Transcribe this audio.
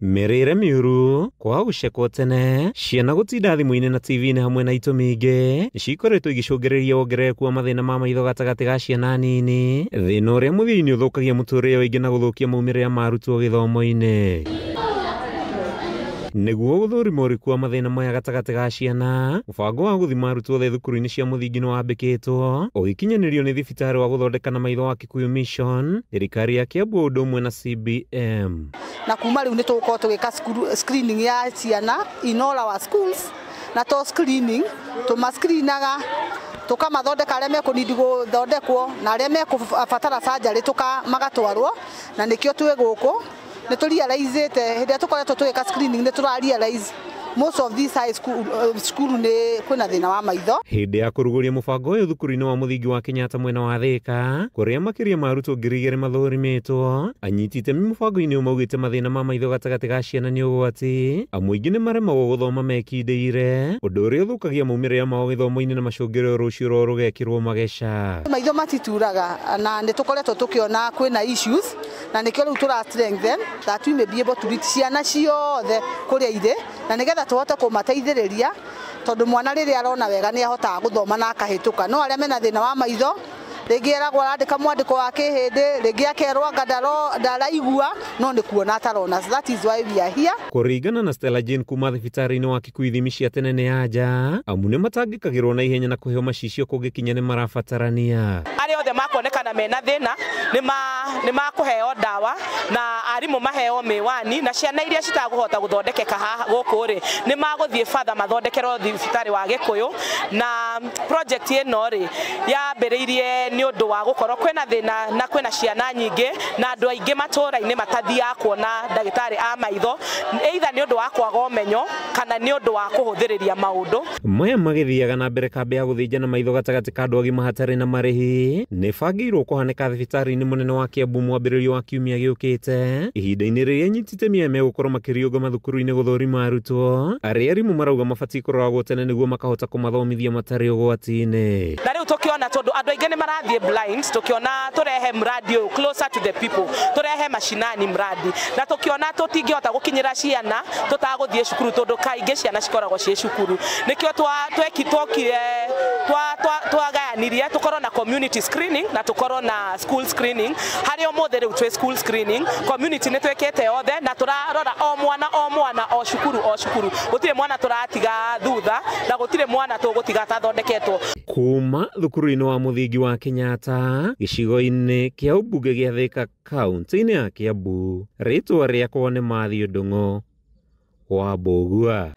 Mĩrĩre mĩũru, kwaga gũcekwo tene, ciana gũtinda thimũ-inĩ na TV-inĩ hamwe na itũmi ingĩ nĩcikoretwo igĩcũngĩrĩria wongerereku wa mathĩna ma maitho gatagatĩ ga ciana nini, thĩna ũrĩa mũthia-inĩ ũthũkagia mũtũrĩre wa aingĩ na gũthũkia maumĩrĩra ma arutwo gĩthomo-inĩ. Nĩguo gũthũrima ũriku wa mathĩna maya gatagatĩ ga ciana, mũbango wa gũthima arutwo othe thukuru-inĩ cia mũthingi nĩwambĩkĩtwo ũgĩkinyanĩrio nĩ thibitarĩ wa gũthondeka na maitho wa Kikuyu Mission, thirikari ya Kiambu o ũndũ ũmwe na CBM. Na kuma rĩu nĩ tũgũkorwo tũgĩka screening ya ciana in all our schools, na to screening tũmascreenaga tũkamathondeka arĩa mekũnindi gũthondekwo na arĩa mekũbatara surgery magatwarwo, na nĩkĩo twĩ gũkũ. Nĩ tũrealizĩte hĩndĩ ĩrĩa tũkoretwo tũgĩka screening, nĩ tũra realize most of these high school, school nĩ kwĩna thĩna wa maitho. Hĩndĩ ya kũrugũria mũbango ũyũ thukuru-inĩ wa mũthingi wa Kenyatta mwena wa Thĩka, kũrĩa makĩria ma arutwo 2,000 mathũrimĩtwo, anyiti itemi mũbango-inĩ ũyũ maugĩte mathĩna ma maitho gatagatĩ ga ciana nĩ ũgwati, amu aingĩ nĩ maremagwo gũthoma mekindĩire, ũndũ ũrĩa ũthũkagia maumĩrĩra mao gĩthomo-inĩ na macũngĩrĩro rũciũ rwao rũgekĩrwo mageca. Maitho matituraga na nĩ tũkoretwo tũkĩona kwĩna issues, na nĩkĩo rĩu tũra strengthen that we may be able to reach ciana ciothe kũrĩa irĩ, na nĩgetha tũhote kũmateithĩrĩria, tondũ mwana rĩrĩa arona wega nĩ ahotaga gũthoma na akahĩtũka. No arĩa mena thĩna wa maitho, rĩngĩ eragwo arandĩka mwandĩko wa kĩhĩndĩ, rĩngĩ akerwo anga ndaraigua, no nĩ kuona atarona. So that is why we are here. Kũringana na Stella Jane kuma thibitarĩ-inĩ wa Kikuyu, ithimi cia tene nĩ anja, amu nĩ matangĩkagĩrwo na ihenya na kũheo macicio kũngĩkinya nĩ marabatarania. Arĩa othe makonekana mena thĩna nĩ makũheo ndawa na arimũ maheo mĩwani, na ciana iria citagũhota gũthondekeka haha gũkũ rĩ nĩ magũthiĩ batha mathondekerwo thibitarĩ wa Gĩkũyũ. Na project ĩno rĩ yambĩrĩirie nĩ ũndũ wa gũkorwo kwĩna thĩna na kwĩna ciana nyingĩ na andũ aingĩ matũũra-inĩ matathiaga kuona ndagĩtarĩ a maitho, either nĩ ũndũ wa kwaga ũmenyo kana nĩ ũndũ wa kũhũthĩrĩria maũndũ. Maya magĩthiaga na mbere, kambĩ ya gũthĩnjana maitho gatagatĩ ka andũ agima hatarĩ na marĩhi nĩ ĩbangĩirwo kũhanĩka thibitarĩ-inĩ mũnene wa Kiambu mwambĩrĩrio wa kiumia gĩũkĩte, ihinda-inĩ rĩrĩa anyiti itemi aya megũkorwo makĩriũnga mathukuru-inĩ gũthũrima arutwo arĩa arimũ marauga mabatiĩ kũroragwo tene nĩguo makahota kũmathomithia matarĩ ũgwati-inĩ. Na rĩu tũkĩona tondũ andũ aingĩ nĩ marathiĩ blind, tũkĩona tũrehe mradi ũyũ closer to the people, tũrehe mashinani mradi, na tũkĩona tũtingĩhota gũkinyĩra ciana tũtagũthiĩ cukuru, tondũ kaingĩ ciana cikoragwo ciĩ cukuru, nĩkĩo twokire twagayanirie tũkorwo na community screening na tũkorwo na school screening. Harĩa ũmũthĩ rĩu twĩ school screening, community nĩ twĩkĩte yothe, na tũrarora o mwana o mwana, o cukuru o cukuru, gũtirĩ mwana tũratiga thutha na gũtirĩ mwana tũgũtiga atathondeketwo. Kuma thukuru-inĩ wa mũthingi wa Kenyatta gĩcigo-inĩ kĩa ũmbunge gĩa Thĩka kaunti-inĩ ya Kiambu, rĩtwa rĩakwa nĩ Matthew Ndung'u wa Mbũgua.